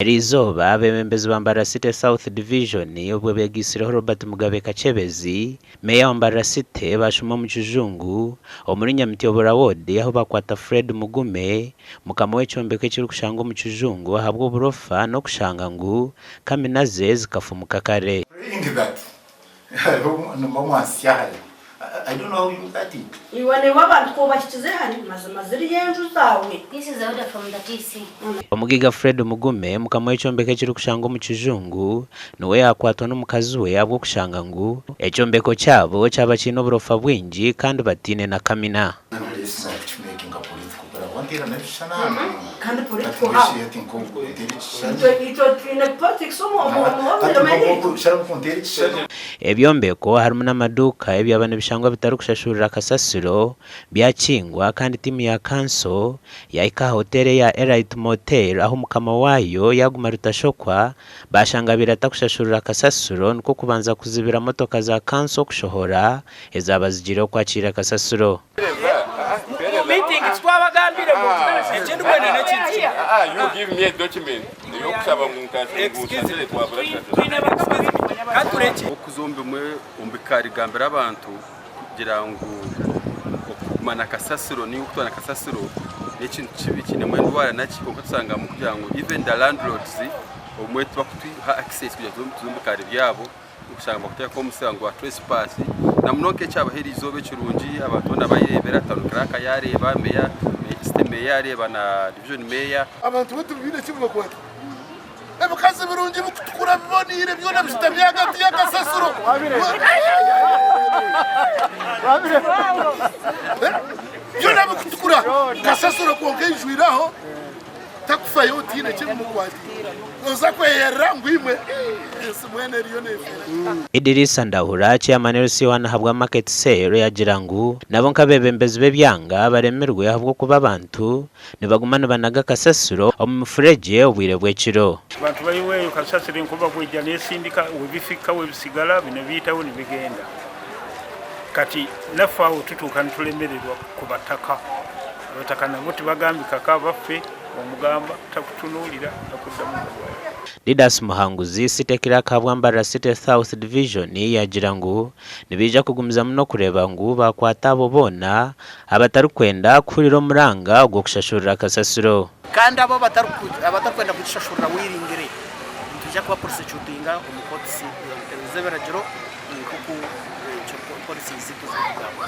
Eriizooba, abeebembezi ba Mbarara City South Division obwo beegaitsireho Robert Mugabe Kakyebezi, Meeya wa Mbarara City baashuma omu kijungu omuri Nyamityobora Ward ahu baakwata Fred Mugume, mukama w'ekyombeko ekirikushangwa omu kijungu ahabw'oburofa n'okushanga ngu kamina ze zikafumuka kare. Praying that hariho nimba mwansya hare I don't know how you got it. Iwe newe abantu ku obahikize hare, mazima ziriyo enju zaawe. This is the order from the DC. Omugaiga Fred Mugume, mukama w'ekyombeko ekirikushangwa omu kijungu, niwe yaakwatwa n'omukazi we ahabw'okushanga ngu ekyombeko kyabo kyaba kiine oburofa bwingi kandi bataine na kamina. Kandi political how? Itwe twine politics omu mirimo yaitu. Ebyombeko harimu n'amaduuka ebyaba nibishangwa bitarikushashurira kasasiro byakingwa kandi tiimu ya kanso yahika aha hoteeri eya Elite Motel ahu mukama waayo yaaguma rutashokwa baashanga abaire atakushashurira kasasiro nikwo kubanza kuzibira motoka za kanso kushohora ezaaba zigiireho kwakiira kasasiro. Okuza omu bimwe omu bikaari kugambira abantu kugira ngu okuguma na kasasiro ninga okutwara kasasiro n'ekintu kibi kiinemu endwara naki kwonka tushangamu kugira ngu even the landlords obumwe tibakutuha access kugira ngu tuze omu bikaari byabo. Okushanga nibakuteekaho omusiri gwa trespass na munonga nk'ekyabaho eriizooba ekirungi abantu boona bayereebera town clerk yaareeba, meeya, city meeya yaareeba na division meeya. Abantu baitu tibaine ki nibakwata. Ebikazi birungi bikutukura biboneire byona bishutami ahagati y'akasasiro. Byona bikutukura kasasiro kwonka eijwire aho. Takufayo otiine ki bimukwatiire. Noza kweyerera ngu imwe ensi mwena eriyo nefera. Idirisa Ndahura, Chairman LC1 ahabwa Market Cell yagira ngu nabo nk'abeebembezi b'ebyanga baremirwe ahabw'okuba abantu nibaguma nibanaga kasasiro omu mifuregye obwire bw'ekiro. Abantu baiweyo kasasiro enkuba bw'eija n'esindika webifika webisigala bino biitawo nibigenda. Kati naffe awo tutuuka nitulemererwa ku bataka. Abataka nabo tibagambikako abaffe omugamba takutunuulira takuddamu nga bw'ayagala. Didas Muhanguzi, City Clerk ahabwa Mbarara City South Division yaagira ngu nibaija kugumizamu n'okureeba ngu baakwata abo boona abatarikwenda kuhurira omuranga ogw'okushashurira kasasiro. Kandi abo abatarikwenda kugishashurira wiringire, nitwija kuba prosecutinga omu courts z'ebiragiro nk'oku policies zaitu zirikugamba.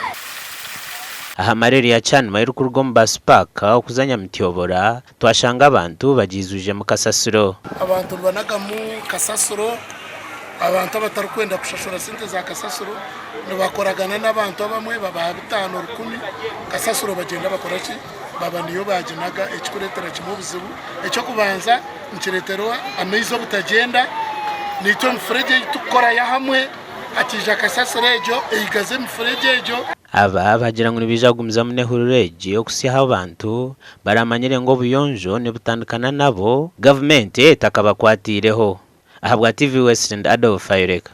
Aha Malaria Kyanwa erikuruga omu Bus Park okuza Nyamityobora, twashanga abantu bagiizwijemu kasasiro. Abantu nibanagamu kasasiro, abantu abatarikwenda kushashura sente za kasasiro nibakoragana n'abantu abamwe babaha bitaano, rukumi, kasasiro bagyenda bakora ki? Baba niyo baginaga ekirikureetera kimwe obuzibu. Eky'okubanza nikireeterwa amaizi obutagyenda, naitwe emifuregye ei turikukorayo ahamwe hataija kasasiro egyo eigaza emifuregye egyo. Aba baagira ngu nibaija kugumizamu n'ehururu egi okuhitsya ahu abantu baraamanyire ngu obuyonjo nibutandikana nabo gavumenti etakabakwatiireho. Ahabwa TV Westland, Adolf Ayoreka.